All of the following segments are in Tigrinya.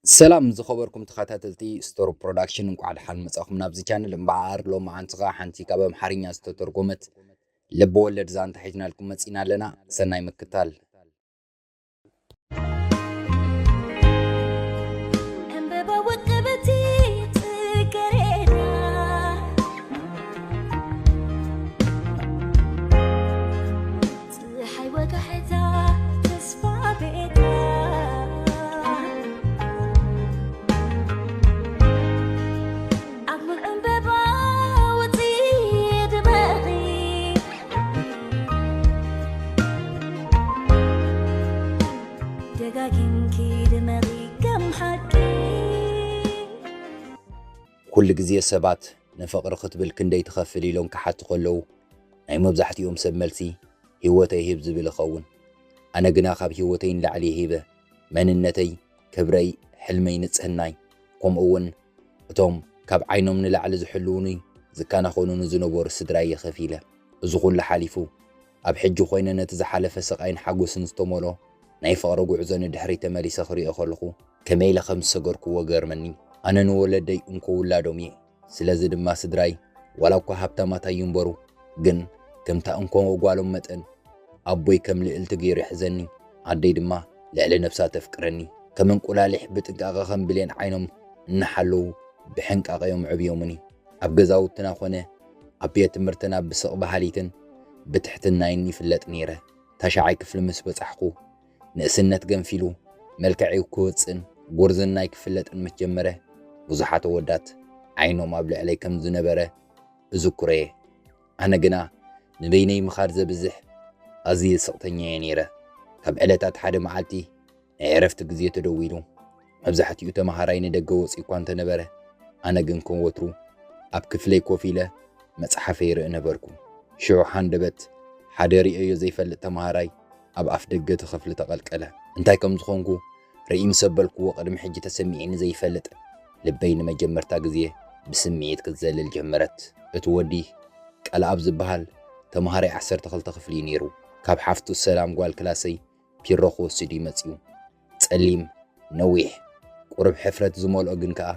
ሰላም ዝኸበርኩም ተኸታተልቲ ስቶር ፕሮዳክሽን፣ እንቋዕ ደሓን መጻኹም ናብዚ ቻነል። እምበኣር ሎማዓንቲ ኸኣ ሓንቲ ካብ ኣምሓርኛ ዝተተርጎመት ልበወለድ ዛንታ ሒዝናልኩም መጺና ኣለና። ሰናይ ምክታል። ዕምበባ ወቀበቲ ጽጌረዳ፣ ጸሓይ ወጋሕታ ተስፋ ቤታ፣ ኣብ ዕምበባ ወጺ ድመቒ፣ ደጋጊምኪ ድመቒ ከም ሓቂ። ኩሉ ግዜ ሰባት ንፍቕሪ ክትብል ክንደይ ትኸፍል ኢሎም ክሓቱ ከለዉ፣ ናይ መብዛሕትኦም ሰብ መልሲ፣ ህይወተይ ሂብ ዝብል ይኸውን። ኣነ ግና ካብ ህይወተይ ንላዕሊ ሂበ። መንነተይ፣ ክብረይ፣ ሕልመይ፣ ንጽህናይ፣ ከምኡ እውን እቶም ካብ ዓይኖም ንላዕሊ ዝሕልዉኒ፣ ዝከናኸኑኒ ዝነበሩ ስድራይ ከፊለ። እዚ ኩሉ ሓሊፉ፣ ኣብ ሕጂ ኮይነ ነቲ ዝሓለፈ ስቓይን ሓጎስን ዝተመልኦ ናይ ፍቕሪ ጉዕዞ ንድሕሪት ተመሊሰ ክሪኦ ከለኹ፣ ከመይ ኢለ ከም ዝሰገርክዎ ገርመኒ። ኣነ ንወለደይ እንኮ ውላዶም እየ። ስለዚ ድማ ስድራይ፣ ዋላ እኳ ሃብታማት ኣይንበሩ፣ ግን ከምታ እንኮ ጓሎም መጠን፣ ኣቦይ ከም ልእልቲ ገይሩ ይሕዘኒ፣ ኣደይ ድማ ልዕሊ ነብሳ ተፍቅረኒ። ከም እንቁላሊሕ ብጥንቃቐ ከም ብሌን ዓይኖም እናሓለዉ ብሕንቃቐ እዮም ዕብዮምኒ። ኣብ ገዛውትና ኮነ ኣብ ቤት ትምህርትና ብስቕ በሃሊትን ብትሕትናይን ይፍለጥ ነይረ። ታሽዓይ ክፍሊ ምስ በጻሕኩ፣ ንእስነት ገንፊሉ መልክዐይ ክወጽእን ጉርዝናይ ክፍለጥን ምስ ጀመረ፣ ብዙሓት ኣወዳት ዓይኖም ኣብ ልዕለይ ከም ዝነበረ እዝክሮ እየ። ኣነ ግና ንበይነይ ምኻድ ዘብዝሕ ኣዝየ ስቕተኛ እየ ነይረ። ካብ ዕለታት ሓደ መዓልቲ ናይ ዕረፍቲ ግዜ ተደዊሉ። መብዛሕትኡ ተመሃራይ ንደገ ወጺኡ እኳ እንተነበረ፣ ኣነ ግን ከም ወትሩ ኣብ ክፍለይ ኮፍ ኢለ መጽሓፈይ ይርኢ ነበርኩ። ሽዑ ሃንደበት ሓደ ርእየዮ ዘይፈልጥ ተመሃራይ ኣብ ኣፍ ደገ እቲ ክፍሊ ተቐልቀለ። እንታይ ከም ዝኾንኩ ርእይ ምስ ኣበልክዎ፣ ቅድሚ ሕጂ ተሰሚዑኒ ዘይፈልጥ ልበይ ንመጀመርታ ግዜ ብስምዒት ክትዘልል ጀመረት። እቲ ወዲ ቃልኣብ ዝበሃል ተመሃራይ ዓሰርተ ክልተ ክፍሊ እዩ ነይሩ። ካብ ሓፍቱ ሰላም ጓል ክላሰይ ፒሮ ክወስድ እዩ መጺኡ። ጸሊም፣ ነዊሕ፣ ቁሩብ ሕፍረት ዝመልኦ ግን ከኣ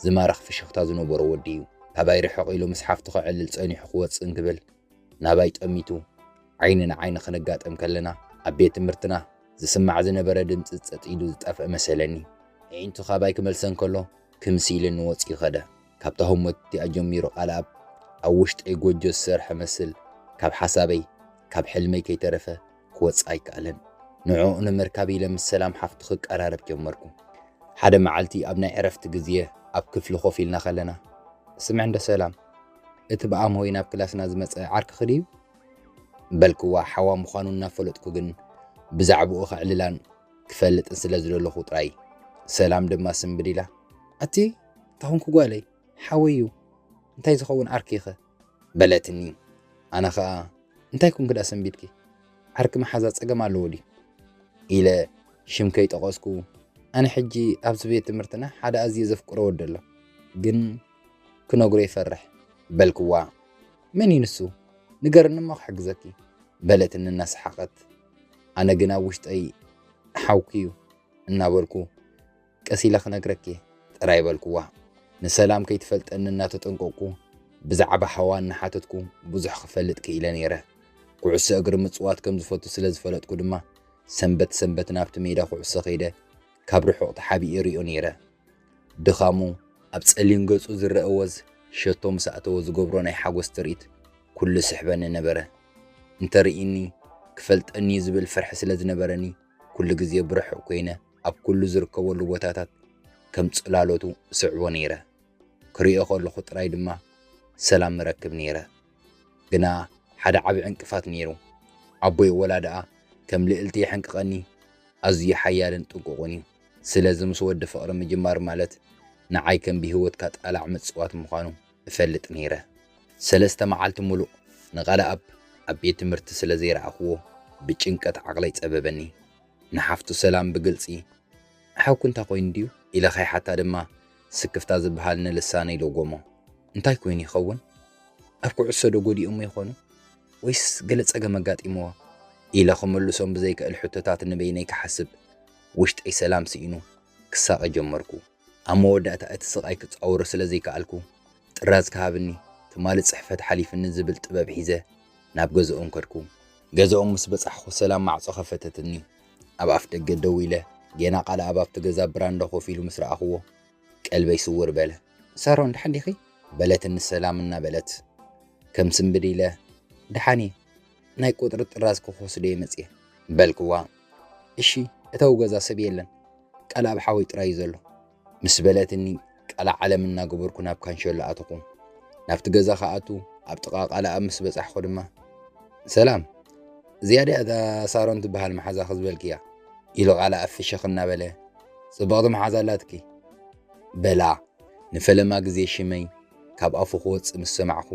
ዝማርኽ ፍሽኽታ ዝነበሮ ወዲ እዩ። ካባይ ርሕቕ ኢሉ ምስ ሓፍቱ ከዕልል ጸኒሑ ክወጽእ እንክብል ናባይ ጠሚቱ ዓይኒ ንዓይኒ ክንጋጠም ከለና፣ ኣብ ቤት ትምህርትና ዝስማዕ ዝነበረ ድምጺ ጸጥ ኢሉ ዝጠፍአ መሰለኒ። ኣዒንቱ ካባይ ክመልሰን ከሎ ክምስ ኢሉኒ ወጺኡ ከደ። ካብታ ህሞት እቲኣ ጀሚሩ ቃልኣብ ኣብ ውሽጠይ ጎጆ ዝሰርሐ መስል ካብ ሓሳበይ፣ ካብ ሕልመይ ከይተረፈ ክወጽእ ኣይከኣለን። ንዕኡ ንምርካብ ኢለ ምስ ሰላም ሓፍቱ ክቀራረብ ጀመርኩ። ሓደ መዓልቲ ኣብ ናይ ዕረፍቲ ግዜ ኣብ ክፍሊ ኮፍ ኢልና ከለና፣ "ስምዒ እንዶ ሰላም፣ እቲ ብኣምሆይ ናብ ክላስና ዝመጸ ዓርክኺ ድዩ?" በልክዋ፣ ሓዋ ምዃኑ እናፈለጥኩ ግን ብዛዕባኡ ከዕልላን ክፈልጥን ስለ ዝደለኹ ጥራይ። ሰላም ድማ ስምብድ ኢላ፣ "ኣቲ፣ እንታይ ኾንኩ ጓለይ? ሓወይ እዩ። እንታይ ዝኸውን ዓርኪኸ?" በለትኒ። ኣነ ኸኣ፣ "እንታይ ኮንኪ ደኣ ሰንቢድኪ? ዓርኪ መሓዛ ጸገም ኣለዎ ድዩ?" ኢለ ሽም ከይጠቐስኩ፣ ኣነ ሕጂ ኣብዚ ቤት ትምህርትና ሓደ ኣዝየ ዘፍቅሮ ወዲ ኣሎ፣ ግን ክነግሮ ይፈርሕ። በልክዋ፣ "መን እዩ ንሱ? ንገርኒ እሞ ክሕግዘኪ?" በለትኒ እናሰሓቐት። ኣነ ግን ኣብ ውሽጠይ፣ "ሓውኪ እዩ" እናበልኩ፣ "ቀስ ኢለ ክነግረኪ" ጥራይ በልክዋ። ንሰላም ከይትፈልጠኒ እናተጠንቀቕኩ፣ ብዛዕባ ሓዋ እናሓተትኩ ብዙሕ ክፈልጥ ክኢለ ነይረ። ኩዕሶ እግሪ ምጽዋት ከም ዝፈቱ ስለ ዝፈለጥኩ ድማ፣ ሰንበት ሰንበት ናብቲ ሜዳ ኩዕሶ ከይደ ካብ ርሑቕ ተሓቢኤ ይሪኦ ነይረ። ድኻሙ ኣብ ጸሊም ገጹ ዝረአ ወዝ፣ ሸቶ ምስ ኣተወ ዝገብሮ ናይ ሓጎስ ትርኢት ኩሉ ስሕበኒ ነበረ። እንተርእይኒ ክፈልጠኒ እዩ ዝብል ፍርሒ ስለ ዝነበረኒ፣ ኩሉ ግዜ ብርሑቕ ኮይነ ኣብ ኩሉ ዝርከበሉ ቦታታት ከም ጽላሎቱ እስዕቦ ነይረ። ክሪኦ ከለኹ ጥራይ ድማ ሰላም እረክብ ነይረ። ግና ሓደ ዓቢ ዕንቅፋት ነይሩ። ኣቦይ ወላ ደኣ ከም ልእልቲ የሕንቅቐኒ፣ ኣዝዩ ሓያልን ጥንቁቕን እዩ። ስለዚ ምስ ወዲ ፍቕሪ ምጅማር ማለት ንዓይ ከም ብህይወትካ ጣላዕ ምጽዋት ምዃኑ እፈልጥ ነይረ። ሰለስተ መዓልቲ ሙሉእ ንቃልኣብ ኣብ ቤት ትምህርቲ ስለ ዘይረኣኽዎ ብጭንቀት ዓቕለይ ጸበበኒ። ንሓፍቱ ሰላም ብግልጺ፣ "ሓውኪ እንታይ ኮይኑ ድዩ?" ኢለ ከይሓታ ድማ ስክፍታ ዝበሃል ንልሳነይ ለጎሞ። "እንታይ ኮይኑ ይኸውን? ኣብ ኩዕሶ ዶ ጎዲኦሞ ይኾኑ? ወይስ ገለ ጸገም ኣጋጢምዎ?" ኢለ ክምልሶም ብዘይክእል ሕቶታት ንበይነይ ክሓስብ ውሽጠይ ሰላም ስኢኑ። ክሳቐ ጀመርኩ። ኣብ መወዳእታ እቲ ስቓይ ክጻወሮ ስለ ዘይከኣልኩ፣ ጥራዝ ክሃብኒ፣ ትማሊ ጽሕፈት ሓሊፍኒ ዝብል ጥበብ ሒዘ ናብ ገዛኦም ከድኩ። ገዛኦም ምስ በጻሕኩ ሰላም ማዕጾ ከፈተትኒ። ኣብ ኣፍ ደገ ደው ኢለ፣ ጌና ቃል ኣብ ኣብቲ ገዛ ብራንዳ ኮፍ ኢሉ ምስ ረኣኽዎ፣ ቀልበይ ስውር በለ። "ሳሮን፣ ደሓን ዲኺ?" በለትኒ ሰላም እናበለት። ከም ስንብድ ኢለ፣ "ደሓን እየ፣ ናይ ቁጽሪ ጥራዝ ክወስዶ እየ መጽየ" በልክዋ። "እሺ፣ እተው፣ ገዛ ሰብ የለን፣ ቃልኣብ ሓወይ ጥራይ እዩ ዘሎ" ምስ በለትኒ፣ ቃልዓ ዓለም እናገበርኩ ናብ ካንሸሎ ኣተኹ። ናብቲ ገዛ ክኣቱ ኣብ ጥቓ ቃልኣብ ምስ በጻሕኩ ድማ፣ "ሰላም፣ እዚኣ ድያ እታ ሳሮን ትበሃል መሓዛኺ ዝበልክያ?" ኢሉ ቃልኣብ ፍሽኽ እናበለ፣ "ጽብቕቲ መሓዛ ኣላትኪ" በላ። ንፈለማ ግዜ ሽመይ ካብ ኣፉ ክወጽእ ምስ ሰማዕኩ፣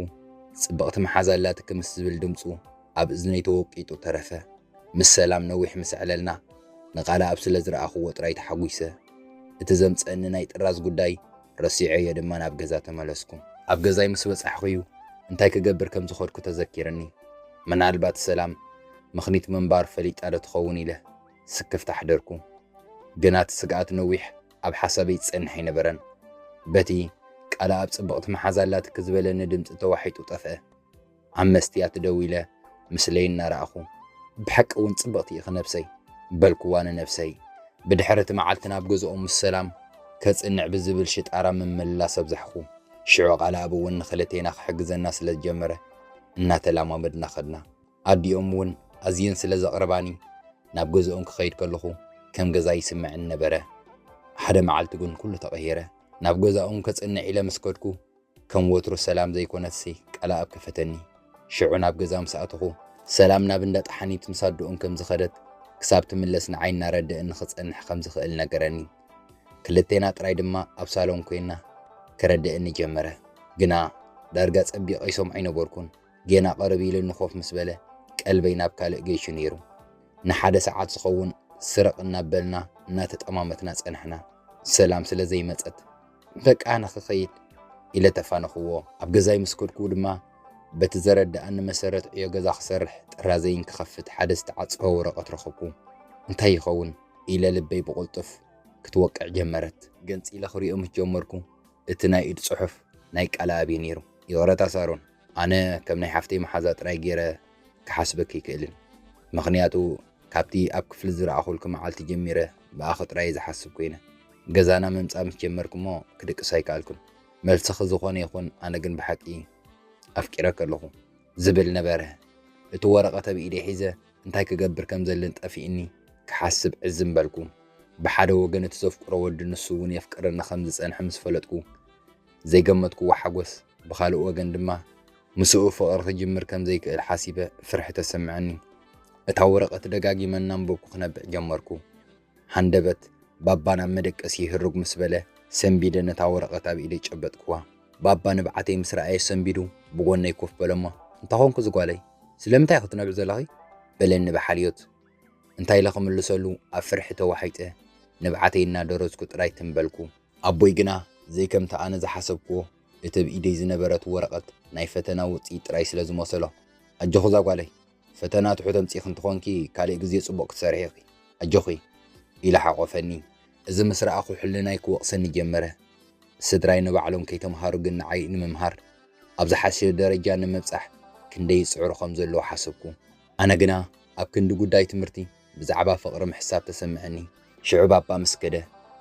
"ጽብቕቲ መሓዛ ኣላትኪ" ምስ ዝብል ድምጹ ኣብ እዝነይ ተወቂጡ ተረፈ። ምስ ሰላም ነዊሕ ምስ ኣዕለልና፣ ንቃልኣብ ስለ ዝረኣኽዎ ጥራይ ተሓጒሰ። እቲ ዘምጸኒ ናይ ጥራዝ ጉዳይ ረሲዐዮ ድማ ናብ ገዛ ተመለስኩ። ኣብ ገዛይ ምስ በጻሕኩ'ዩ እንታይ ክገብር ከም ዝኸድኩ ተዘኪርኒ። ምናልባት ሰላም ምኽኒት ምንባር ፈሊጣ ዶ ትኸውን ኢለ ስክፍታ ኣሕደርኩ። ግና እቲ ስግኣት ነዊሕ ኣብ ሓሳበይ ዝጸንሕ ኣይነበረን። በቲ ቃልኣብ ጽብቕቲ መሓዛ ኣላትኪ ዝበለኒ ድምጺ ተዋሒጡ ጠፍአ። ኣብ መስትያት ደው ኢለ ምስለይ እናረኣኹ፣ "ብሓቂ እውን ጽብቕቲ ኢኺ ነብሰይ" በልክዋ ንነብሰይ። ብድሕሪ እቲ መዓልቲ ናብ ገዝኦም ምስ ሰላም ከጽንዕ ብዝብል ሽጣራ ምምልላስ ኣብዛሕኩ። ሽዑ ቃልኣብ እውን ንኽልቴና ክሕግዘና ስለ ዝጀመረ እናተላማመድና ኸድና። ኣዲኦም እውን ኣዝየን ስለ ዘቕርባኒ፣ ናብ ገዝኦም ክኸይድ ከለኹ ከም ገዛ ይስምዐኒ ነበረ። ሓደ መዓልቲ ግን ኩሉ ተቐየረ። ናብ ገዛኦም ከጽንዕ ኢለ ምስ ከድኩ፣ ከም ወትሩ ሰላም ዘይኮነትሲ ቃልኣብ ከፈተኒ። ሽዑ ናብ ገዛ ምስ ኣተኹ፣ ሰላም ናብ እንዳ ጠሓኒት ምስ ኣደኦም ከም ዝኸደት፣ ክሳብ ትምለስ ንዓይ እናረደእኒ ክጸንሕ ከም ዝኽእል ነገረኒ። ክልቴና ጥራይ ድማ ኣብ ሳሎን ኮይና ከረድእኒ ጀመረ። ግና ዳርጋ ጸቢቐ ይሰምዖ ኣይነበርኩን። ጌና ቅርብ ኢሉኒ ኮፍ ምስ በለ፣ ቀልበይ ናብ ካልእ ገይሹ ነይሩ። ንሓደ ሰዓት ዝኸውን ስርቕ እናበልና እናተጠማመትና ጸናሕና። ሰላም ስለ ዘይመጸት፣ "በቃ ኣነ ክኸይድ" ኢለ ተፋነኽዎ። ኣብ ገዛይ ምስ ከድኩ ድማ፣ በቲ ዘረድኣኒ መሰረት ዕዮ ገዛ ክሰርሕ ጥራዘይን ክኸፍት ሓደ ዝተዓጸወ ወረቐት ረኸብኩ። "እንታይ ይኸውን?" ኢለ ልበይ ብቕልጡፍ ክትወቅዕ ጀመረት። ገንጺለ ክሪኦ ምስ ጀመርኩ፣ እቲ ናይ ኢድ ጽሑፍ ናይ ቃልኣብ እዩ ነይሩ። "ይቕረታ ሳሮን፣ ኣነ ከም ናይ ሓፍተይ መሓዛ ጥራይ ገይረ ክሓስበኪ ኣይክእልን። ምኽንያቱ፣ ካብቲ ኣብ ክፍሊ ዝረኣኹልኪ መዓልቲ ጀሚረ ብኣኺ ጥራይ እየ ዝሓስብ ኮይነ። ገዛና ምምጻእ ምስ ጀመርኪ እሞ ክድቅስ ኣይከኣልኩን። መልስኺ ዝኾነ ይኹን፣ ኣነ ግን ብሓቂ ኣፍቂረኪ ኣለኹ" ዝብል ነበረ። እቲ ወረቐት ኣብ ኢደይ ሒዘ እንታይ ክገብር ከም ዘለኒ ጠፊእኒ፣ ክሓስብ ዕዝም በልኩ። ብሓደ ወገን እቲ ዘፍቅሮ ወዲ ንሱ እውን የፍቅረኒ ከም ዝጸንሐ ምስ ፈለጥኩ፣ ዘይገመትክዎ ሓጎስ፣ ብኻልእ ወገን ድማ ምስኡ ፍቕሪ ክጅምር ከም ዘይክእል ሓሲበ ፍርሒ ተሰምዐኒ። እታ ወረቐት ደጋጊመ እናንበብኩ ክነብዕ ጀመርኩ። ሃንደበት ባባ ናብ መደቀሲ ይህርግ ምስ በለ፣ ሰንቢደ ነታ ወረቐት ኣብ ኢደይ ጨበጥክዋ። ባባ ንብዓተይ ምስ ረኣየ ሰንቢዱ ብጎነይ ኮፍ በለ'ሞ፣ "እንታይ ኾንኩ ዝጓለይ? ስለምንታይ ኢኺ ትነብዒ ዘለኺ?" በለኒ ብሓልዮት። እንታይ ኢለ ክምልሰሉ ኣብ ፍርሒ ተዋሒጠ፣ ንብዓተይ እናደረዝኩ ጥራይ ትም በልኩ። ኣቦይ ግና ዘይከምቲ ኣነ ዝሓሰብክዎ፣ እቲ ኣብ ኢደይ ዝነበረት ወረቐት ናይ ፈተና ውጽኢት ጥራይ ስለ ዝመሰሎ፣ "ኣጆኺ እዛ ጓለይ፣ ፈተና ትሑት ኣምጺእኺ እንተኾንኪ፣ ካልእ ግዜ ጽቡቕ ክትሰርሒ ኢኺ። ኣጆኺ" ኢሉ ሓቖፈኒ። እዚ ምስ ረኣኹ፣ ሕልናይ ክወቕሰኒ ጀመረ። ስድራይ ንባዕሎም ከይተምሃሩ ግን ንዓይ ንምምሃር ኣብ ዝሓሸ ደረጃ ንምብጻሕ ክንደይ ይጽዕሩ ከም ዘለዉ ሓሰብኩ። ኣነ ግና ኣብ ክንዲ ጉዳይ ትምህርቲ ብዛዕባ ፍቕሪ ምሕሳብ ተሰምዐኒ። ሽዑ ባባ ምስ ከደ፣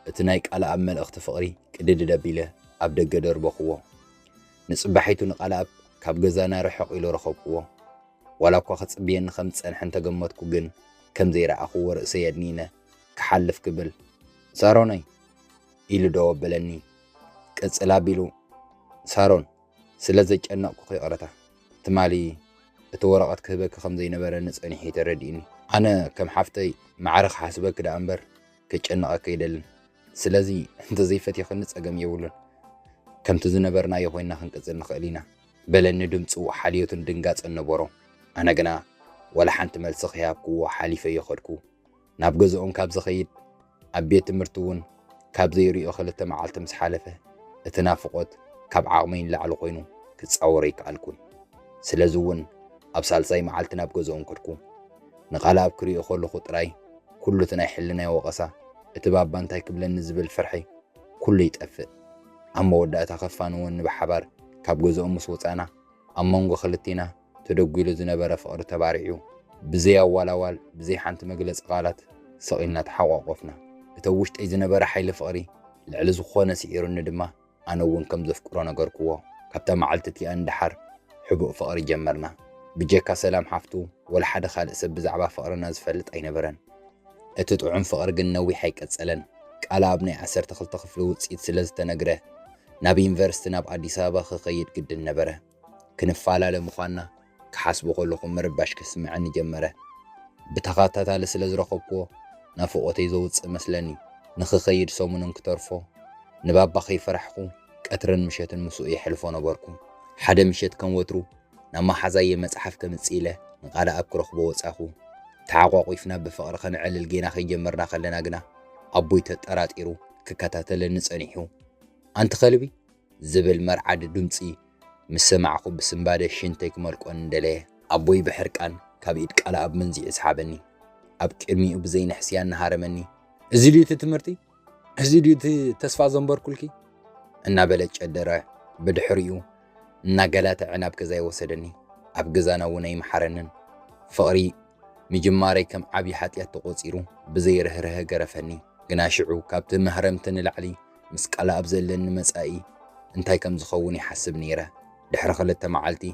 እቲ ናይ ቃልኣብ መልእኽቲ ፍቕሪ ቅድድድ ኣቢለ ኣብ ደገ ደርበኽዎ። ንጽባሒቱ ንቃልኣብ ካብ ገዛና ርሕቕ ኢሉ ረኸብክዎ። ዋላ እኳ ክጽብየኒ ከም ዝጸንሐ እንተገመትኩ ግን፣ ከም ዘይረኣኽዎ ርእሰይ ኣድኒነ ክሓልፍ ክብል፣ "ሳሮነይ" ኢሉ ደው ኣበለኒ። ቅጽል ኣቢሉ፣ "ሳሮን፣ ስለ ዘጨነቕኩኺ ይቕረታ። ትማሊ እቲ ወረቐት ክህበኪ ከም ዘይነበረኒ ጸኒሑ እዩ ተረዲእኒ። ኣነ ከም ሓፍተይ ማዕረ ክሓስበኪ ደኣ እምበር፣ ከጨንቐኪ ኣይደልን። ስለዚ እንተዘይፈቲኽኒ ጸገም የብሉን። ከምቲ ዝነበርናዮ ኮይንና ክንቅጽል ንኽእል ኢና" በለኒ፣ ድምጹ ሓልዮትን ድንጋጸን ነበሮ። ኣነ ግና ዋላ ሓንቲ መልሲ ከይሃብክዎ ሓሊፈዮ ከድኩ። ናብ ገዝኦም ካብ ዝኸይድ፣ ኣብ ቤት ትምህርቲ እውን ካብ ዘይርእዮ ክልተ መዓልቲ ምስ ሓለፈ፣ እቲ ናፍቖት ካብ ዓቕመይ ንላዕሊ ኮይኑ ክጻወሮ ኣይከኣልኩን። ስለዚ እውን ኣብ ሳልሳይ መዓልቲ ናብ ገዝኦም ከድኩ። ንቃልኣብ ክርእዮ ከለኹ ጥራይ ኩሉ እቲ ናይ ሕልናይ ወቐሳ እቲ ባባ እንታይ ክብለኒ ዝብል ፍርሒ ኩሉ ይጠፍእ። ኣብ መወዳእታ ከፋንወኒ ብሓባር ካብ ገዝኦም ምስ ወጻና፣ ኣብ መንጎ ክልቲና ተደጒሉ ዝነበረ ፍቕሪ ተባሪዑ፣ ብዘይ ኣዋላዋል፣ ብዘይ ሓንቲ መግለጺ ቃላት ስቕ ኢልና ተሓቋቖፍና። እቲ ኣብ ውሽጠይ ዝነበረ ሓይሊ ፍቕሪ ልዕሊ ዝኾነ ስዒሩኒ ድማ፣ ኣነ እውን ከም ዘፍቅሮ ነገርክዎ። ካብታ መዓልቲ እቲኣ ንደሓር ሕቡእ ፍቕሪ ጀመርና። ብጀካ ሰላም ሓፍቱ፣ ወላ ሓደ ካልእ ሰብ ብዛዕባ ፍቕርና ዝፈልጥ ኣይነበረን። እቲ ጥዑም ፍቕሪ ግን ነዊሕ ኣይቀጸለን። ቃለኣብ ናይ ዓሰርተ ክልተ ክፍሊ ውጽኢት ስለ ዝተነግረ፣ ናብ ዩኒቨርሲቲ ናብ ኣዲስ ኣበባ ክኸይድ ግድን ነበረ። ክንፈላለ ምዃንና ክሓስቦ ከለኹ ምርባሽ ክስምዐኒ ጀመረ። ብተኸታታሊ ስለ ዝረኸብክዎ ናፍቖተይ ዘውጽእ መስለኒ። ንኽኸይድ ሰሙንን ክተርፎ ንባባ ከይፈራሕኩ ቀትርን ምሸትን ምስኡ የሕልፎ ነበርኩ። ሓደ ምሸት ከም ወትሩ ናብ መሓዛየ መጽሓፍ ከምጽእ ኢለ ንቃለኣብ ክረኽቦ ወጻኹ። ተሓቋቒፍና ብፍቕሪ ከነዕልል ጌና ከይጀመርና ከለና ግና ኣቦይ ተጠራጢሩ ክከታተለኒ ጸኒሑ። ኣንቲ ከልቢ ዝብል መርዓዲ ድምጺ ምስ ሰማዕኩ ብስንባደ ሽንተይ ክመልቆኒ ደለየ። ኣቦይ ብሕርቃን ካብ ኢድ ቃለኣብ መንዚዑ ሰሓበኒ። ኣብ ቅድሚኡ ብዘይንሕስያ እናሃረመኒ፣ "እዚ ድዩ እቲ ትምህርቲ? እዚ ድዩ እቲ ተስፋ ዘንበርኩልኪ?" እናበለ ጨደረ። ብድሕሪኡ እናገላተዐ ናብ ገዛይ ወሰደኒ። ኣብ ገዛና እውን ኣይመሓረንን። ፍቕሪ ምጅማረይ ከም ዓብዪ ሓጢኣት ተቖጺሩ ብዘይ ርህርሀ ገረፈኒ። ግና ሽዑ ካብቲ ማህረምቲ ንላዕሊ ምስ ቃለኣብ ዘለኒ መጻኢ እንታይ ከም ዝኸውን ይሓስብ ነይረ። ድሕሪ ክልተ መዓልቲ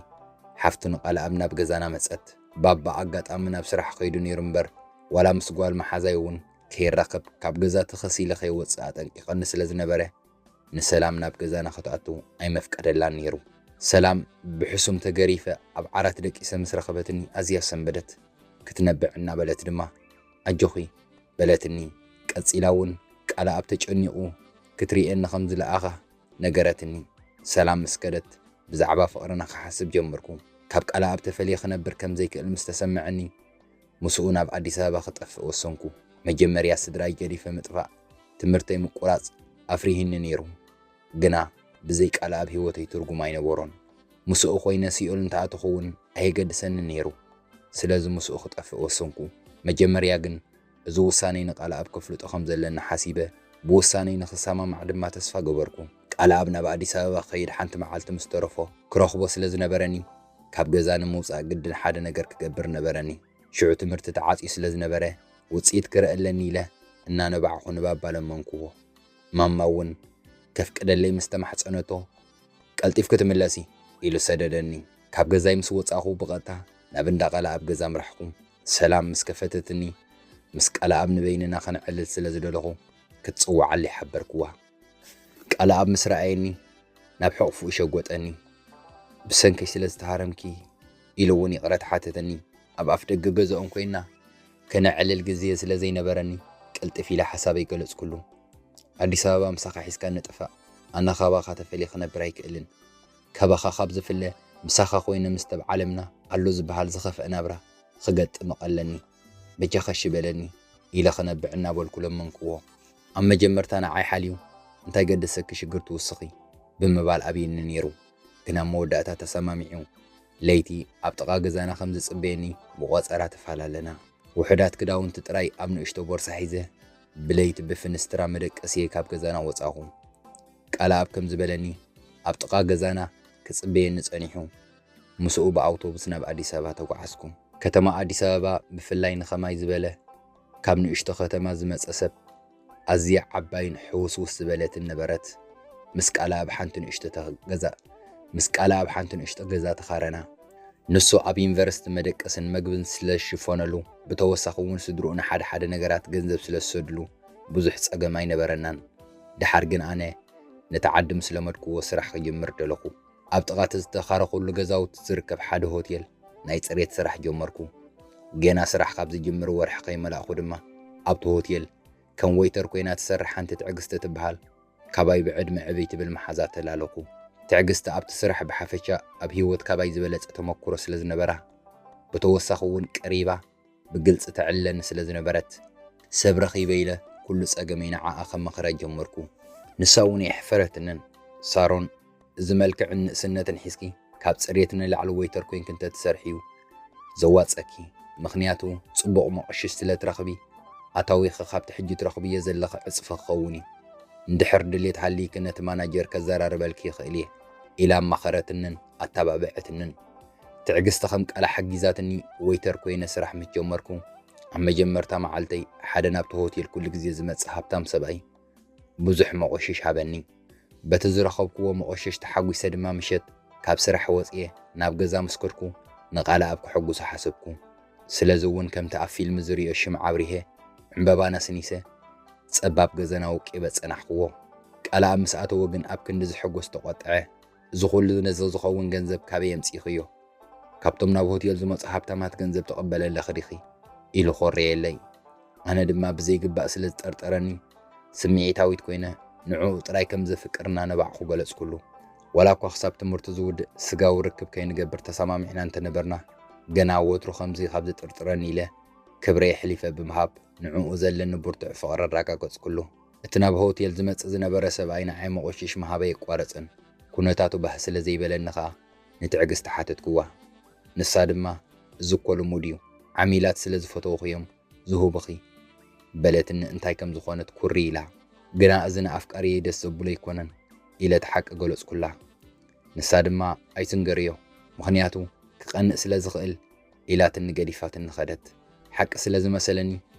ሓፍቱ ንቃለኣብ ናብ ገዛና መጸት። ባባ ኣጋጣሚ ናብ ስራሕ ከይዱ ነይሩ እምበር፣ ዋላ ምስ ጓል መሓዛይ እውን ከይራኸብ፣ ካብ ገዛ ተኸስ ኢለ ከይወጽእ ኣጠንቂቐኒ ስለ ዝነበረ፣ ንሰላም ናብ ገዛና ክትኣቱ ኣይመፍቀደላን ነይሩ። ሰላም ብሕሱም ተገሪፈ ኣብ ዓራት ደቂሰ ምስ ረኸበትኒ ኣዝያ ሰንበደት። ክትነብዕ እናበለት ድማ፣ "ኣጆኺ" በለትኒ። ቀጺላ እውን ቃለኣብ ተጨኒቑ ክትርእየኒ ከም ዝለኣኻ ነገረትኒ። ሰላም ምስ ከደት ብዛዕባ ፍቕርና ክሓስብ ጀመርኩ። ካብ ቃለኣብ ተፈልየ ክነብር ከም ዘይክእል ምስ ተሰምዐኒ፣ ምስኡ ናብ ኣዲስ ኣበባ ክጠፍእ ወሰንኩ። መጀመርያ ስድራይ ገዲፈ ምጥፋእ፣ ትምህርተይ ምቁራጽ ኣፍሪሂኒ ነይሩ። ግና ብዘይ ቃለኣብ ህይወተይ ትርጉም ኣይነበሮን። ምስኡ ኮይነ ሲኦል እንተኣተኹ እውን ኣየገድሰንን ነይሩ። ስለዚ ምስኡ ክጠፍእ ወሰንኩ። መጀመርያ ግን እዚ ውሳነይ ንቃለኣብ ከፍልጦ ከም ዘለኒ ሓሲበ፣ ብውሳነይ ንኽሰማማዕ ድማ ተስፋ ገበርኩ። ቃለኣብ ናብ ኣዲስ ኣበባ ክኸይድ ሓንቲ መዓልቲ ምስ ተረፎ፣ ክረኽቦ ስለ ዝነበረኒ፣ ካብ ገዛ ንምውጻእ ግድን ሓደ ነገር ክገብር ነበረኒ። ሽዑ ትምህርቲ ተዓጽዩ ስለ ዝነበረ፣ ውጽኢት ክርኢ ኣለኒ ኢለ እናነባዕኹ ንባባ ለመንክዎ። ማማ እውን ከፍቅደለይ ምስ ተማሕጸነቶ፣ "ቀልጢፍኪ ትምለሲ" ኢሉ ሰደደኒ። ካብ ገዛይ ምስ ወጻኹ ብቐጥታ ናብ እንዳ ቃለኣብ ገዛ ኣምራሕኩ። ሰላም ምስ ከፈተትኒ፣ ምስ ቃለኣብ ንበይንና ከነዕልል ስለ ዝደለኹ፣ ክትጽውዓለይ ሓበርክዋ። ቃለኣብ ምስ ረኣየኒ፣ ናብ ሕቑፉ ሸጎጠኒ። "ብሰንከይ ስለ ዝተሃረምኪ" ኢሉ እውን ይቕረታ ሓተተኒ። ኣብ ኣፍ ደገ ገዛኦም ኮይና ከነዕልል ግዜ ስለ ዘይነበረኒ፣ ቅልጥፍ ኢለ ሓሳበይ ገለጽኩሉ። "ኣዲስ ኣበባ ምሳኻ ሒዝካ ንጥፋእ፣ ኣነ ካባኻ ተፈልየ ክነብር ኣይክእልን። ካባኻ ካብ ዝፍለ፣ ምሳኻ ኮይነ ምስ ተብዓለምና ኣሎ ዝበሃል ዝኸፍአ ናብራ ክገጥም እቐለኒ። በጃኻ እሺ በለኒ" ኢለ ክነብዕ እናበልኩ ለመንክዎ። ኣብ መጀመርታ ንዓይ ሓልዩ፣ "እንታይ ገደሰኪ ሽግር ትውስኺ?" ብምባል ኣብየኒ ነይሩ። ግን ኣብ መወዳእታ ተሰማሚዑ፣ ለይቲ ኣብ ጥቓ ገዛና ከም ዝጽበየኒ ብቖጸራ ተፈላለና። ውሑዳት ክዳውንቲ ጥራይ ኣብ ንእሽቶ ቦርሳ ሒዘ፣ ብለይቲ ብፍንስትራ መደቀስየ ካብ ገዛና ወጻኹ። ቃለኣብ ከም ዝበለኒ፣ ኣብ ጥቓ ገዛና ክጽበየኒ ጸኒሑ። ምስኡ ብኣውቶቡስ ናብ ኣዲስ ኣበባ ተጓዓዝኩ። ከተማ ኣዲስ ኣበባ፣ ብፍላይ ንኸማይ ዝበለ ካብ ንእሽቶ ከተማ ዝመጸ ሰብ፣ ኣዝያ ዓባይን ሕውስውስ ዝበለትን ነበረት። ምስ ቃለኣብ ሓንቲ ንእሽቶ ተ-፣ ገዛ፣ ምስ ቃለኣብ ሓንቲ ንእሽቶ ገዛ ተኻረና። ንሱ ኣብ ዩኒቨርሲቲ መደቀስን መግብን ስለ ዝሽፈነሉ፣ ብተወሳኺ እውን ስድርኡ ንሓደ ሓደ ነገራት ገንዘብ ስለ ዝሰድሉ፣ ብዙሕ ጸገም ኣይነበረናን። ደሓር ግን ኣነ ነቲ ዓዲ ምስ ለመድክዎ ስራሕ ክጅምር ደለኹ። ኣብ ጥቓ እቲ ዝተኻረኹሉ ገዛውቲ ዝርከብ ሓደ ሆቴል ናይ ጽሬት ስራሕ ጀመርኩ። ገና ስራሕ ካብ ዝጅምር ወርሒ ከይመላእኩ ድማ ኣብቲ ሆቴል ከም ወይተር ኮይና ትሰርሕ ሓንቲ ትዕግስቲ ትበሃል፣ ካባይ ብዕድመ ዕብይ ትብል መሓዛ ተላለኹ። ትዕግስቲ ኣብቲ ስራሕ ብሓፈሻ ኣብ ህይወት ካባይ ዝበለጸ ተመኩሮ ስለ ዝነበራ፣ ብተወሳኺ እውን ቀሪባ ብግልጺ ተዕልለኒ ስለ ዝነበረት፣ ሰብ ረኺበ ኢለ ኩሉ ጸገመይ ንዓኣ ከማኽራ ጀመርኩ። ንሳ እውን ኣየሕፈረትንን። "ሳሮን፣ እዚ መልክዕን ንእስነትን ሒዝኪ፣ ካብ ጽሬት ንላዕሊ ወይተር ኮይንኪ እንተትሰርሒ እዩ ዘዋጸኪ። ምኽንያቱ ጽቡቕ መቐሽሽ ስለ ትረኽቢ፣ ኣታዊኺ ካብቲ ሕጂ ትረኽብዮ ዘለኺ ዕጽፊ ክኸውን እዩ። እንድሕር ድሌት ሃልይኪ ነቲ ማናጀር ከዘራርበልኪ ይኽእል እየ ኢላ ኣማኸረትንን ኣተባብዐትንን። ትዕግስቲ ከም ቃላ ሓጊዛትኒ ወይተር ኮይነ ስራሕ ምስ ጀመርኩ፣ ኣብ መጀመርታ መዓልተይ ሓደ ናብቲ ሆቴል ኩሉ ግዜ ዝመጽእ ሃብታም ሰብኣይ ብዙሕ መቖሽሽ ሃበኒ። በቲ ዝረኸብክዎ መቖሽሽ ተሓጒሰ ድማ ምሸት ካብ ስራሕ ወጽየ ናብ ገዛ ምስ ከድኩ ንቃላ ኣብ ከሐጉሳ ሓሰብኩ። ስለዚ እውን ከምቲ ኣብ ፊልም ዝርእዮ ሽምዓ ኣብሪሄ ዕምበባ ነስኒሰ ጸባብ ገዛና ውቂበ ጸናሕክዎ። ቃላ ኣብ ምስ ኣተወ ግን ኣብ ክንዲ ዝሕጎስ ተቖጥዐ። እዚ ኩሉ ነዚ ዝኸውን ገንዘብ ካበይ ኣምጺእኽዮ? ካብቶም ናብ ሆቴል ዝመጹ ሃብታማት ገንዘብ ትቕበሊ ኣለኺ ዲኺ? ኢሉ ኮረየለይ። ኣነ ድማ ብዘይግባእ ስለ ዝጠርጠረኒ ስምዒታዊት ኮይነ ንዕኡ ጥራይ ከም ዘፍቅር እናነባዕኹ ገለጽኩሉ። ዋላ እኳ ክሳብ ትምህርቱ ዝውድእ ስጋዊ ርክብ ከይንገብር ተሰማሚዕና እንተነበርና፣ ገና ወትሩ ከምዚ ካብ ዝጥርጥረኒ ኢለ ክብረይ ኣሕሊፈ ብምሃብ ንዕኡ ዘለኒ ብርቱዕ ፍቕሪ ኣረጋገጽኩሉ። እቲ ናብ ሆቴል ዝመጽእ ዝነበረ ሰብኣይ ንዓይ መቖሽሽ ምሃበይ ኣየቋረጸን። ኩነታቱ ባህ ስለ ዘይበለኒ ኸኣ ንትዕግስቲ ሓተትክዋ። ንሳ ድማ፣ "እዚ እኮ ልሙድ እዩ፣ ዓሚላት ስለ ዝፈተውኽዮም ዝህቡኺ" በለትኒ። እንታይ ከም ዝኾነት ኩሪ ኢላ። ግና እዚ ንኣፍቃሪየይ ደስ ዘብሎ ኣይኮነን ኢለ እቲ ሓቂ ገለጽኩላ። ንሳ ድማ፣ "ኣይትንገርዮ፣ ምኽንያቱ ክቐንእ ስለ ዝኽእል" ኢላትኒ ገዲፋትኒ ኸደት። ሓቂ ስለ ዝመሰለኒ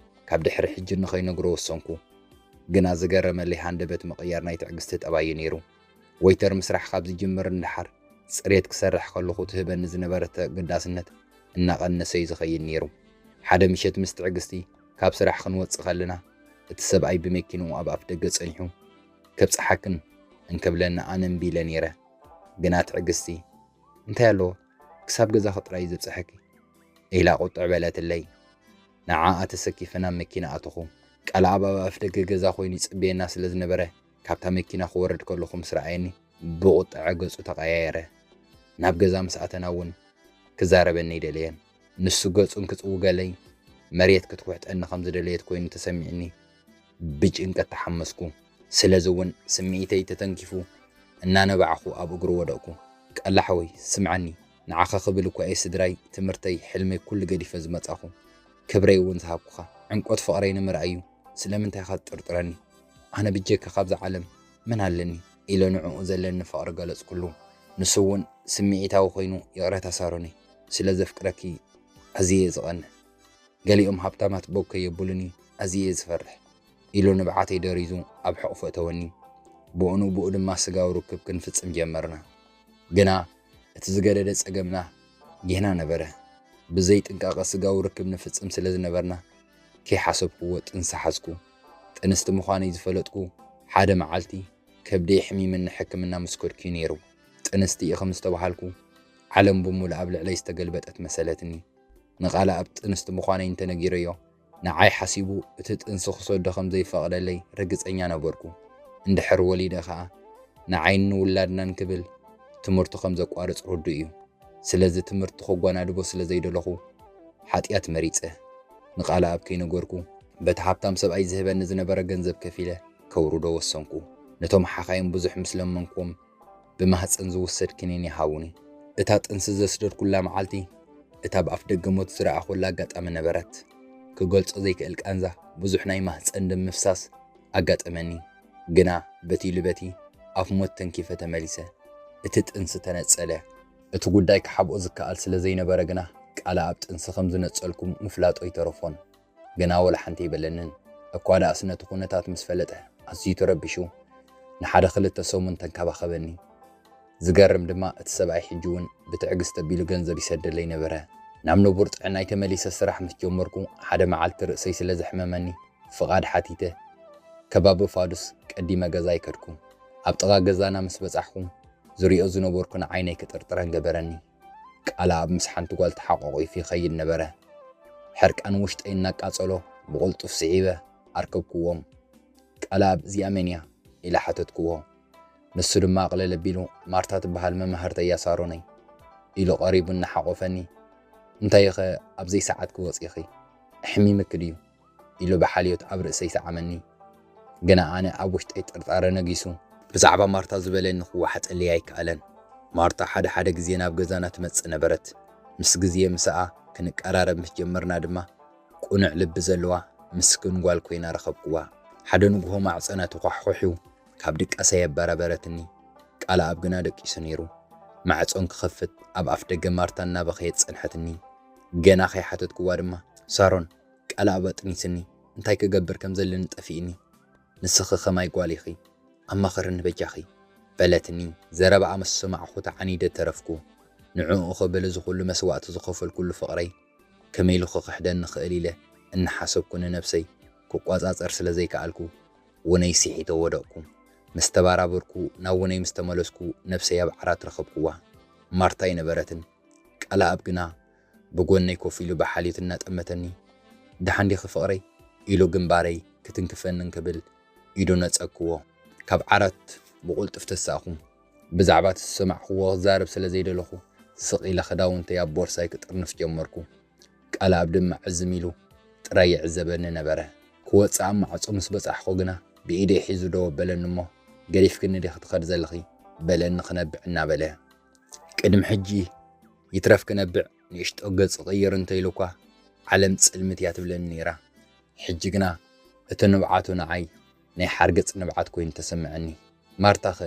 ካብ ድሕሪ ሕጂ ንኸይነግሮ ወሰንኩ። ግና ዝገረመለይ ሃንደበት ምቕያር ናይ ትዕግስቲ ጠባይ እዩ ነይሩ። ወይተር ምስራሕ ካብ ዝጅምር ንደሓር ጽሬት ክሰርሕ ከለኹ ትህበኒ ዝነበረት ኣገዳስነት እናቐነሰ እዩ ዝኸይድ ነይሩ። ሓደ ምሸት ምስ ትዕግስቲ ካብ ስራሕ ክንወጽእ ከለና፣ እቲ ሰብኣይ ብመኪንኡ ኣብ ኣፍ ደገ ጸኒሑ፣ "ከብጽሓክን እንክብለኒ ኣነ እምቢ ኢለ ነይረ። ግና ትዕግስቲ፣ እንታይ ኣለዎ? ክሳብ ገዛኺ ጥራይ እዩ ዘብጽሐኪ" ኢላ ቁጥዕ በለትለይ። ንዓኣ ተሰኪፈ ናብ መኪና ኣተኹ። ቃልኣብ ኣብ ኣፍ ደገ ገዛ ኮይኑ ይጽበየና ስለ ዝነበረ፣ ካብታ መኪና ክወርድ ከለኹ ምስ ረኣየኒ፣ ብቑጥዐ ገጹ ተቐያየረ። ናብ ገዛ ምስ ኣተና እውን ክዛረበኒ ኣይደለየን። ንሱ ገጹ እንክጽውገለይ፣ መሬት ክትኩሕጠኒ ከም ዝደለየት ኮይኑ ተሰሚዕኒ። ብጭንቀት ተሓመስኩ። ስለዚ እውን ስምዒተይ ተተንኪፉ እናነባዕኹ ኣብ እግሩ ወደቕኩ። "ቃላ ሓወይ፣ ስምዓኒ፣ ንዓኻ ክብል እኳ እየ ስድራይ፣ ትምህርተይ፣ ሕልመይ ኩሉ ገዲፈ ዝመጻኹ። ክብረይ እውን ዝሃብኩኻ። ዕምቆት ፍቕረይ ንምርኣይ እዩ። ስለምንታይ ኢኻ ትጥርጥረኒ? ኣነ ብጀካ ካብዛ ዓለም መን ኣለኒ?" ኢለ ንዕኡ ዘለኒ ፍቕሪ ገለጽኩሉ። ንሱ እውን ስምዒታዊ ኮይኑ፣ "ይቕረታ ሳሮነይ፣ ስለ ዘፍቅረኪ ኣዝየ እየ ዝቐንእ። ገሊኦም ሃብታማት ቦግ ከየብሉኒ ኣዝየ እየ ዝፈርሕ" ኢሉ ንብዓተይ ደሪዙ ኣብ ሕቑፉ እተወኒ። ብኡ ንብኡ ድማ ስጋዊ ርክብ ክንፍጽም ጀመርና። ግና እቲ ዝገደደ ጸገምና ጌና ነበረ። ብዘይ ጥንቃቐ ስጋዊ ርክብ ንፍጽም ስለ ዝነበርና፣ ከይሓሰብክዎ ጥንሲ ሓዝኩ። ጥንስቲ ምዃነይ ዝፈለጥኩ ሓደ መዓልቲ፣ ከብደይ ሕሚምኒ ሕክምና ምስ ከድኩ እዩ ነይሩ። ጥንስቲ ኢኺ ምስ ተባሃልኩ፣ ዓለም ብምሉእ ኣብ ልዕለይ ዝተገልበጠት መሰለትኒ። ንቃልኣብ ጥንስቲ ምዃነይ እንተነጊረዮ፣ ንዓይ ሓሲቡ እቲ ጥንሲ ክሰዶ ከም ዘይፈቕደለይ ርግጸኛ ነበርኩ። እንድሕር ወሊደ ኸኣ፣ ንዓይን ንውላድናን ክብል ትምህርቱ ከም ዘቋርጽ ርዱእ እዩ። ስለዚ ትምህርቲ ከጓናድቦ ስለ ዘይደለኹ፣ ሓጢኣት መሪጸ። ንቃልኣብ ከይነገርኩ፣ በቲ ሃብታም ሰብኣይ ዝህበኒ ዝነበረ ገንዘብ ከፊለ ከውርዶ ወሰንኩ። ነቶም ሓኻይም ብዙሕ ምስ ለመንኩዎም፣ ብማህጸን ዝውሰድ ክኒን ይሃቡኒ። እታ ጥንሲ ዘስደድኩላ መዓልቲ፣ እታ ብኣፍ ደገ ሞት ዝረኣኹላ ኣጋጣሚ ነበረት። ክገልጾ ዘይክእል ቃንዛ፣ ብዙሕ ናይ ማህጸን ደም ምፍሳስ ኣጋጠመኒ። ግና በቲ ኢሉ በቲ ኣፍ ሞት ተንኪፈ ተመሊሰ። እቲ ጥንሲ ተነጸለ። እቲ ጉዳይ ክሓብኦ ዝከኣል ስለ ዘይነበረ ግና፣ ቃልኣብ ጥንሲ ከም ዝነጸልኩ ምፍላጡ ኣይተረፎን። ግና ወላ ሓንቲ ኣይበለንን። እኳ ደኣስ ነቲ ኩነታት ምስ ፈለጠ ኣዝዩ ተረቢሹ፣ ንሓደ ክልተ ሰሙን ተንከባኸበኒ። ዝገርም ድማ፣ እቲ ሰብኣይ ሕጂ እውን ብትዕግስቲ ኣቢሉ ገንዘብ ይሰደለይ ነበረ። ናብ ንቡር ጥዕናይ ተመሊሰ ስራሕ ምስ ጀመርኩ፣ ሓደ መዓልቲ ርእሰይ ስለ ዘሕመመኒ፣ ፍቓድ ሓቲተ፣ ከባቢ ፋዱስ ቀዲመ ገዛይ ከድኩ። ኣብ ጥቓ ገዛና ምስ በጻሕኩ፣ ዝሪኦ ዝነበርኩ ንዓይነይ ክጥርጥረን ገበረኒ። ቃልኣብ ምስ ሓንቲ ጓል ተሓቋቒፉ ይኸይድ ነበረ። ሕርቃን ውሽጠይ እናቃጸሎ፣ ብቕልጡፍ ስዒበ ኣርከብክዎም። "ቃልኣብ፣ እዚኣ መን እያ?" ኢለ ሓተትክዎ። ንሱ ድማ ኣቕለል ኣቢሉ፣ "ማርታ ትበሃል፣ መማህርተይ እያ ሳሮነይ" ኢሉ ቀሪቡ እናሓቖፈኒ፣ "እንታይኸ ኣብ ዘይሰዓትኪ ወጺኺ? ኣሕሚምኪ ድዩ?" ኢሉ ብሓልዮት ኣብ ርእሰይ ሰዓመኒ። ግና ኣነ ኣብ ውሽጠይ ጥርጣረ ነጊሱ፣ ብዛዕባ ማርታ ዝበለኒ ክወሓጠለይ ኣይከኣለን። ማርታ ሓደ ሓደ ግዜ ናብ ገዛና ትመጽእ ነበረት። ምስ ግዜ ምስኣ ክንቀራረብ ምስ ጀመርና ድማ፣ ቅኑዕ ልቢ ዘለዋ፣ ምስክን ጓል ኮይና ረኸብክዋ። ሓደ ንግሆ ማዕጸና ተዃሕኩሕዩ ካብ ድቃሰይ ኣበራበረትኒ። ቃልኣብ ግና ደቂሱ ነይሩ። ማዕጾን ክኸፍት ኣብ ኣፍ ደገ ማርታ እናበኸየት ጸንሐትኒ። ገና ከይሓተትክዋ ድማ፣ ሳሮን፣ ቃልኣብ ኣጥኒስኒ፣ እንታይ ክገብር ከም ዘለኒ ጠፊእኒ። ንስኺ ከማይ ጓል ኢኺ፣ ኣማኽርኒ በጃኺ፣ በለትኒ። ዘረባኣ ምስ ሰማዕኹ ተዓኒደ ተረፍኩ። ንዕኡ ክብል እዚ ኩሉ መስዋእቲ ዝኸፈልኩሉ ፍቕረይ ከመይ ኢሉ ክኽሕደኒ ክእል ኢለ እናሓሰብኩ ንነብሰይ ክቆጻጸር ስለ ዘይከኣልኩ ውነይ ስሒተ ወደቕኩ። ምስ ተባራበርኩ ናብ ውነይ ምስ ተመለስኩ ነብሰይ ኣብ ዓራት ረኸብክዋ። ማርታ ኣይነበረትን። ቃልኣብ ግና ብጎነይ ኮፍ ኢሉ ብሓልዮት እናጠመተኒ፣ ደሓን ዲኺ ፍቕረይ? ኢሉ ግንባረይ ክትንክፈኒ እንክብል ኢዱ ነጸግክዎ። ካብ ዓራት ብቕልጡፍ ተሳእኹ። ብዛዕባ እቲ ዝሰማዕክዎ ክዛረብ ስለ ዘይደለኹ፣ ስቕ ኢለ ክዳውንተይ ኣብ ቦርሳይ ክጥርንፍ ጀመርኩ። ቃልኣብ ድማ ዕዝም ኢሉ ጥራይ ይዕዘበኒ ነበረ። ክወጽእ ኣብ ማዕጾ ምስ በጻሕኩ ግና ብኢደይ ሒዙ ደው ኣበለኒ እሞ፣ ገዲፍክኒ ዲኺ ትኸዲ ዘለኺ? በለኒ ክነብዕ እናበለ። ቅድሚ ሕጂ ይትረፍ ክነብዕ ንእሽቶ ገጽ ቅይር እንተኢሉ እኳ ዓለም ጽልምት እያ ትብለኒ ነይራ። ሕጂ ግና እቲ ንብዓቱ ንዓይ ናይ ሓርገጽ ንብዓት ኮይኑ ተሰምዐኒ። ማርታኸ?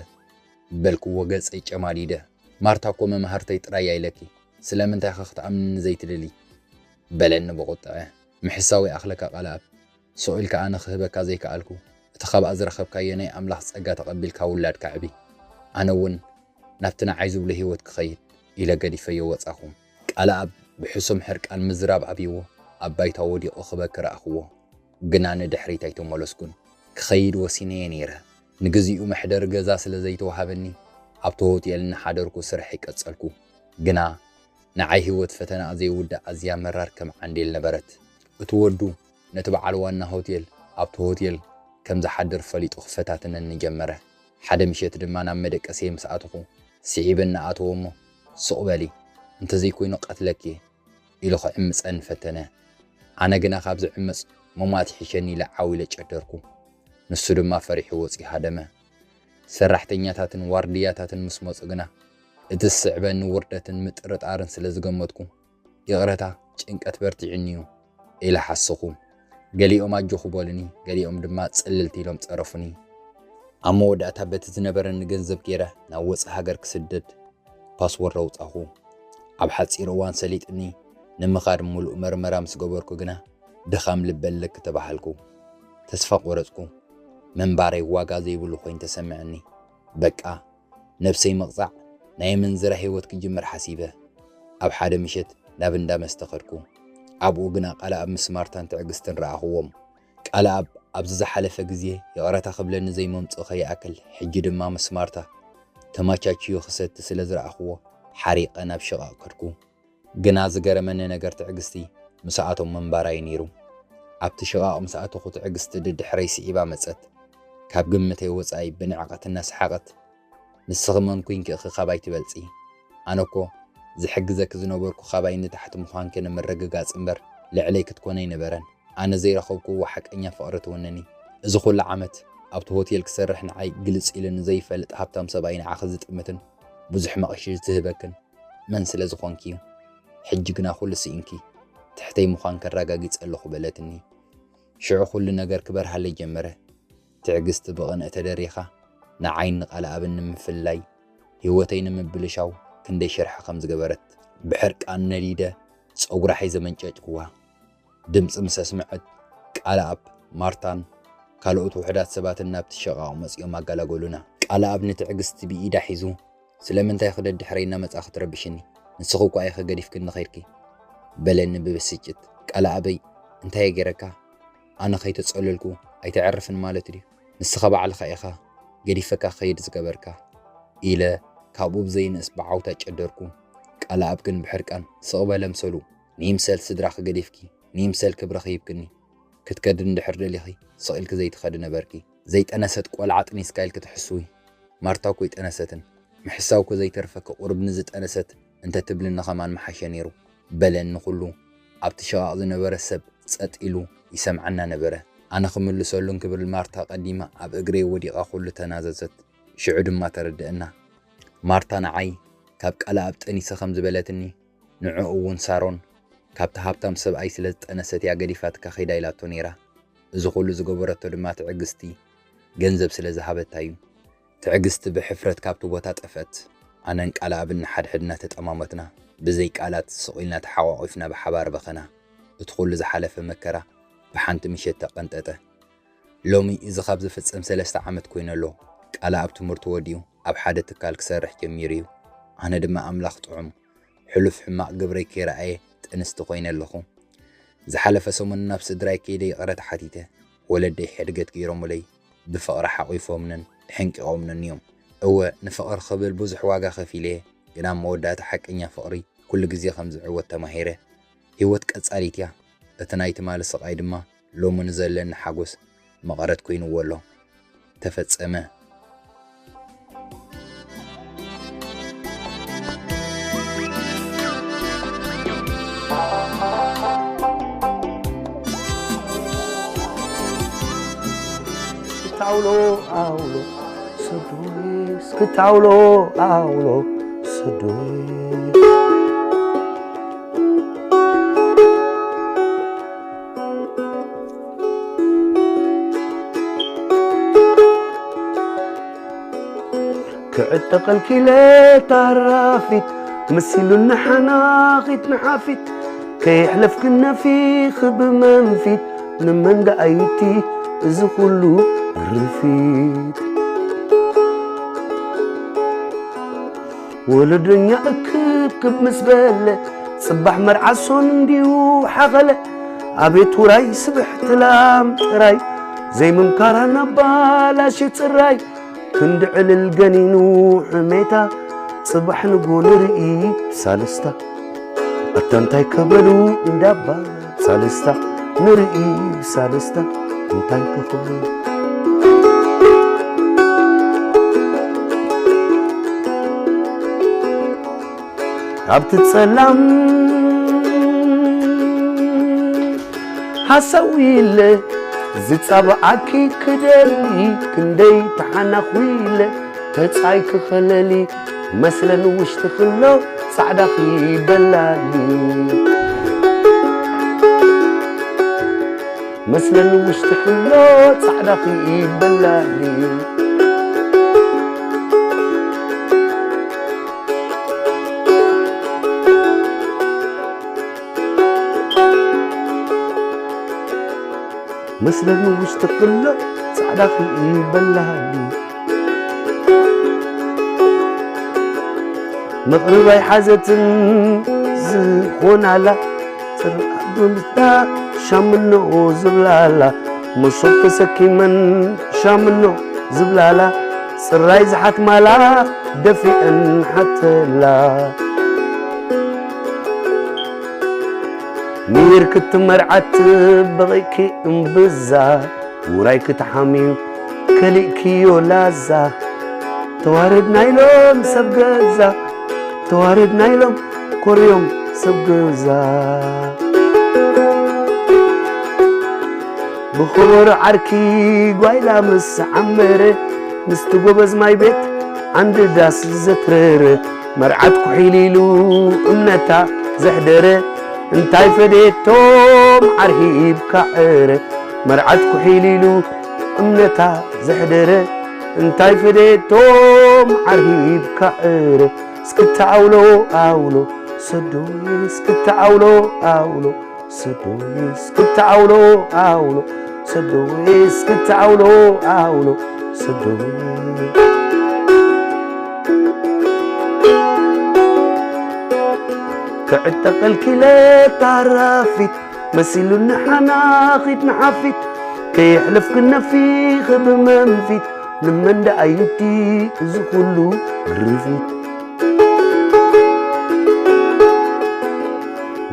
በልክዎ ገጸይ ጨማዲደ። ማርታ እኮ መማህርተይ ጥራይ እያ ኢለኪ፣ ስለምንታይ ኸ ክትኣምንኒ ዘይትደሊ? በለኒ ብቑጥዐ። ምሕሳው ይኣኽለካ ቃልኣብ፣ ስቕ ኢልካ ኣነ ክህበካ ዘይከኣልኩ፣ እቲ ካብኣ ዝረኸብካዮ ናይ ኣምላኽ ጸጋ ተቐቢልካ ውላድካ ዕቢ። ኣነ እውን ናብቲ ንዓይ ዝብሎ ህይወት ክኸይድ ኢለ ገዲፈዮ ወጻኹ። ቃልኣብ ብሕሱም ሕርቃን ምዝራብ ኣብይዎ ኣብ ባይታ ወዲቑ ክበኪ ረኣኽዎ። ግና ንድሕሪት ኣይተመለስኩን። ክኸይድ ወሲነ'የ ነይረ። ንግዚኡ መሕደሪ ገዛ ስለ ዘይተዋሃበኒ ኣብቲ ሆቴል እናሓደርኩ ስርሐይ ቀጸልኩ። ግና ንዓይ ህይወት ፈተናኣ ዘይውዳእ ኣዝያ መራር ከም ዓንዴል ነበረት። እቲ ወዱ ነቲ በዓል ዋና ሆቴል ኣብቲ ሆቴል ከም ዝሓድር ፈሊጡ ክፈታተነኒ ጀመረ። ሓደ ምሸት ድማ ናብ መደቀሲየ ምስ ኣተኹ ስዒበ እናኣተወ እሞ፣ ስቕ በሊ፣ እንተዘይኮይኑ ቀትለኪ፣ ኢሉ ክዕምጸኒ ፈተነ። ኣነ ግና ካብ ዝዕመጽ ምሟት ይሕሸኒ ኢለ ዓው ኢለ ጨደርኩ። ንሱ ድማ ፈሪሑ ወጺኡ ሃደመ። ሰራሕተኛታትን ዋርድያታትን ምስ መጹ ግና፣ እቲ ዝስዕበኒ ውርደትን ምጥርጣርን ስለ ዝገመትኩ፣ ይቕረታ፣ ጭንቀት በርቲዑኒ'ዩ ኢለ ሓሰኹ። ገሊኦም ኣጆኹ በሉኒ፣ ገሊኦም ድማ ጽልልት ኢሎም ጸረፉኒ። ኣብ መወዳእታ በቲ ዝነበረኒ ገንዘብ ገይረ ናብ ወጻኢ ሃገር ክስደድ ፓስፖርት ኣውጻኹ። ኣብ ሓጺር እዋን ሰሊጥኒ ንምኻድ ምሉእ መርመራ ምስ ገበርኩ ግና ድኻም ልቢ ኣለኪ ተባሃልኩ። ተስፋ ቆረጽኩ። ምንባረይ ዋጋ ዘይብሉ ኮይኑ ተሰምዐኒ። በቃ፣ ነብሰይ ምቕጻዕ፣ ናይ ምንዝራ ህይወት ክጅምር ሓሲበ። ኣብ ሓደ ምሸት ናብ እንዳ መስተ ከድኩ። ኣብኡ ግና ቃልኣብ ምስ ማርታን ትዕግስትን ረኣኽዎም። ቃልኣብ ኣብዚ ዝሓለፈ ግዜ ይቕረታ ክብለኒ ዘይመምጽኡ ከይኣክል፣ ሕጂ ድማ ምስ ማርታ ተመቻችዩ ክሰቲ ስለ ዝረኣኽዎ፣ ሓሪቐ ናብ ሽቓቕ ከድኩ። ግና ዝገረመኒ ነገር ትዕግስቲ ምስኣቶም ምንባራ'ዩ ነይሩ። ኣብቲ ሽቓቕ ምስ ኣተኹ ትዕግስቲ ድድሕረይ ስዒባ መጸት። ካብ ግምተይ ወጻኢ ብንዕቀት እናሰሓቐት፣ "ንስኺ መን ኮንኪ ኢኺ ካባይ ትበልጺ? ኣነ እኮ ዝሕግዘኪ ዝነበርኩ ካባይ ንታሕቲ ምዃንኪ ንምርግጋጽ እምበር ልዕለይ ክትኮኒ ኣይነበረን። ኣነ ዘይረኸብክዎ ሓቀኛ ፍቕሪ ትውንኒ። እዚ ኩሉ ዓመት ኣብቲ ሆቴል ክሰርሕ ንዓይ ግልጽ ኢሉ ንዘይፈልጥ ሃብታም ሰብኣይ ንዓኺ ዝጥምትን ብዙሕ መቕሺ ዝህበክን መን ስለ ዝኾንኪ'ዩ? ሕጂ ግና ኩሉ ስኢንኪ፣ ትሕተይ ምዃንኪ ኣረጋጊጸ ኣለኹ" በለትኒ። ሽዑ ኩሉ ነገር ክበርሃለይ ጀመረ። ትዕግስቲ ብቕንኢ ተደሪኻ፣ ንዓይን ንቃልኣብን ንምፍልላይ፣ ህይወተይ ንምብልሻው ክንደይ ሽርሒ ከም ዝገበረት። ብሕርቃን ነዲደ፣ ጸጉራ ሒዘ መንጨጭክዋ። ድምጺ ምስ ኣስምዐት፣ ቃልኣብ፣ ማርታን ካልኦት ውሑዳት ሰባትን ናብቲ ሽቓቕ መጺኦም ኣገላገሉና። ቃልኣብ ንትዕግስቲ ብኢዳ ሒዙ፣ "ስለምንታይ ኢኺ ደድሕረይ እናመጻእኺ ትረብሽኒ? ንስኺ እኳ ኢኺ ገዲፍክኒ ኸይድኪ" በለኒ ብብስጭት። "ቃልኣበይ፣ እንታይ እየ ገይረካ? ኣነ ከይተጸለልኩ ኣይተዕርፍን ማለት ድዩ? ንስኻ ባዕልኻ ኢኻ ገዲፈካ ክኸይድ ዝገበርካ" ኢለ ካብኡ ብዘይንእስ ብዓውታ ጨደርኩ። ቃልኣብ ግን ብሕርቃን ስቕ በለ ምሰሉ። "ንይምሰል ስድራኺ ገዲፍኪ፣ ንይምሰል ክብርኺ ሂብክኒ፣ ክትከዲ እንድሕር ደሊኺ ስቕ ኢልኪ ዘይትኸዲ ነበርኪ። ዘይጠነሰት ቆልዓ ኣጥኒስካ ኢልኪ ትሕስዊ? ማርታ እኮ ኣይጠነሰትን። ምሕሳው እኮ ዘይተርፈኪ ቁሩብ ንዝጠነሰት እንተትብልኒ ከማን ምሓሸ ነይሩ" በለኒ። ኩሉ ኣብቲ ሽቓቕ ዝነበረ ሰብ ጸጥ ኢሉ ይሰምዓና ነበረ። ኣነ ክምልሰሉ እንክብል ማርታ ቀዲማ ኣብ እግረይ ወዲቓ ኩሉ ተናዘዘት። ሽዑ ድማ ተረድአና። ማርታ ንዓይ ካብ ቃልኣብ ጠኒሰ ከም ዝበለትኒ፣ ንዕኡ እውን ሳሮን ካብቲ ሃብታም ሰብኣይ ስለ ዝጠነሰት እያ ገዲፋትካ ከይዳ ኢላቶ ነይራ። እዚ ኩሉ ዝገበረቶ ድማ ትዕግስቲ ገንዘብ ስለ ዝሃበታ እዩ። ትዕግስቲ ብሕፍረት ካብቲ ቦታ ጠፍአት። ኣነን ቃልኣብን ንሓድሕድና ተጠማመትና። ብዘይ ቃላት ስቕ ኢልና ተሓቋቒፍና ብሓባር በኸና። እቲ ኩሉ ዝሓለፈ መከራ ብሓንቲ ምሸት ተቐንጠጠ። ሎሚ እዚ ካብ ዝፍጸም ሰለስተ ዓመት ኮይኑ ኣሎ። ቃልኣብ ትምህርቱ ወዲኡ ኣብ ሓደ ትካል ክሰርሕ ጀሚሩ እዩ። ኣነ ድማ ኣምላኽ ጥዑም፣ ሕሉፍ ሕማቕ ግብረይ ከይረኣየ ጥንስቲ ኮይነ ኣለኹ። ዝሓለፈ ሰሙን ናብ ስድራይ ከይደ ይቕረ ተሓቲተ። ወለደይ ሕድገት ገይሮምለይ፣ ብፍቕሪ ሓቒፎምንን ሕንቂቖምንን እዮም። እወ፣ ንፍቕሪ ክብል ብዙሕ ዋጋ ከፊለ እየ፣ ግና ኣብ መወዳእታ ሓቀኛ ፍቕሪ ኩሉ ግዜ ከም ዝዕወት ተማሂረ። ህይወት ቀጻሊት እያ። እቲ ናይ ትማሊ ስቓይ ድማ ሎሚ ንዘለኒ ሓጎስ መቐረት ኮይንዎ ኣሎ። ተፈጸመ። እስክታውሎ ኣውሎ ሰዶይ፣ እስክታውሎ ኣውሎ ሰዶይ። ክዕጠቐልኪ ኢለ ታራፊት፣ መሲሉኒ ሓናኺት ንሓፊት፣ ከየሕለፍክን ነፊኺ ብመንፊት፣ ንመን ደኣ ዩቲ እዚ ኩሉ ርፊት? ወለዶኛ እክብክብ ምስ በለ፣ ጽባሕ መርዓ ሶን እንዲዩ ሓኸለ። ኣቤት ውራይ ስብሕቲ ላም ጥራይ፣ ዘይምምካራ ናባላሽ ጽራይ። ክንዲ ዕልል ገኒኑ ሕሜታ፣ ጽባሕ ንጎ ንርኢ ብሳልስታ። ኣታ እንታይ ከበሉ እንዳባ ሳልስታ፣ ንርኢ ብሳልስታ እንታይ ክኽብሉ። ኣብቲ ጸላም ሃሳዊ ኢለ ዝጻብኣኪ ክደሊ፣ ክንደይ ተሓናኹ ኢለ ተጻይ ክኸለሊ፣ መስለን ውሽጢ ክሎ ጻዕዳኺ በላሊ። መስለን ውሽጢ ክሎ ጻዕዳኺ በላሊ። መስለኒ ውሽጢ ክሎ ጻዕዳኺ በላሊ። መቕርብ ኣይሓዘትን ዝኾናላ፣ ጽርዓት ብምስታ ሻምኖ ዝብላላ፣ መሶብ ተሰኪመን ሻምኖ ዝብላላ፣ ጽራይ ዝሓትማላ ደፊአን ሓተላ። ሚር ክትመርዓት በቒዕኪ እምብዛ፣ ውራይ ክትሓምዩ ከሊእክዮ ላዛ። ተዋረድና ኢሎም ሰብ ገዛ፣ ተዋረድና ኢሎም ኮርዮም ሰብ ገዛ። ብኸበሮ ዓርኪ ጓይላ ምስ ዓመረ፣ ምስቲ ጎበዝ ማይ ቤት ዓንዲ ዳስ ዘትረረ፣ መርዓት ኩሒል ኢሉ እምነታ ዘሕደረ፣ እንታይ ፈደየቶ መዓር ሂብካ ዕረ። መርዓት ኩሒል ኢሉ እምነታ ዘሕደረ፣ እንታይ ፈደየቶ መዓር ሂብካ ዕረ። እስክታ ኣውሎ ኣውሎ ሰዶይ፣ እስክታ ኣውሎ ኣውሎ ሰዶይ፣ እስክታ ኣውሎ ኣውሎ ሰዶይ፣ እስክታ ኣውሎ ኣውሎ ሰዶይ። ክዕጠቐልኪ ኢለ ታራፊት፣ መሲሉኒ ሓናኺት ንሓፊት፣ ከየሕለፍክን ነፊኺ ብመንፊት፣ ንመን ደኣ ዩቲ እዚ ኩሉ ግርፊት?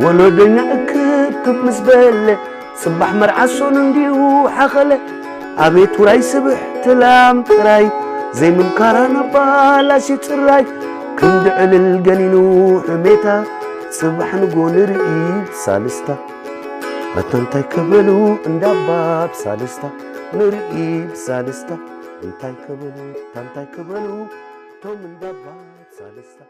ወለዶኛ እክብክብ ምስ በለ፣ ጽባሕ መርዓ ሶን እንዲዩ ሓኸለ። ኣቤት ውራይ ስብሕቲ ላም ጥራይ፣ ዘይምምካራ ናባላሽ ጽራይ። ክንዲ ዕልል ገኒኑ ሕሜታ፣ ጽባሕ ንጎ ንርኢ ብሳልስታ። ኣታ እንታይ ከበሉ እንዳባ ብሳልስታ፣ ንርኢ ብሳልስታ። እንታይ ከበሉ፣ ኣታ እንታይ ከበሉ፣ ቶም እንዳባ ብሳልስታ።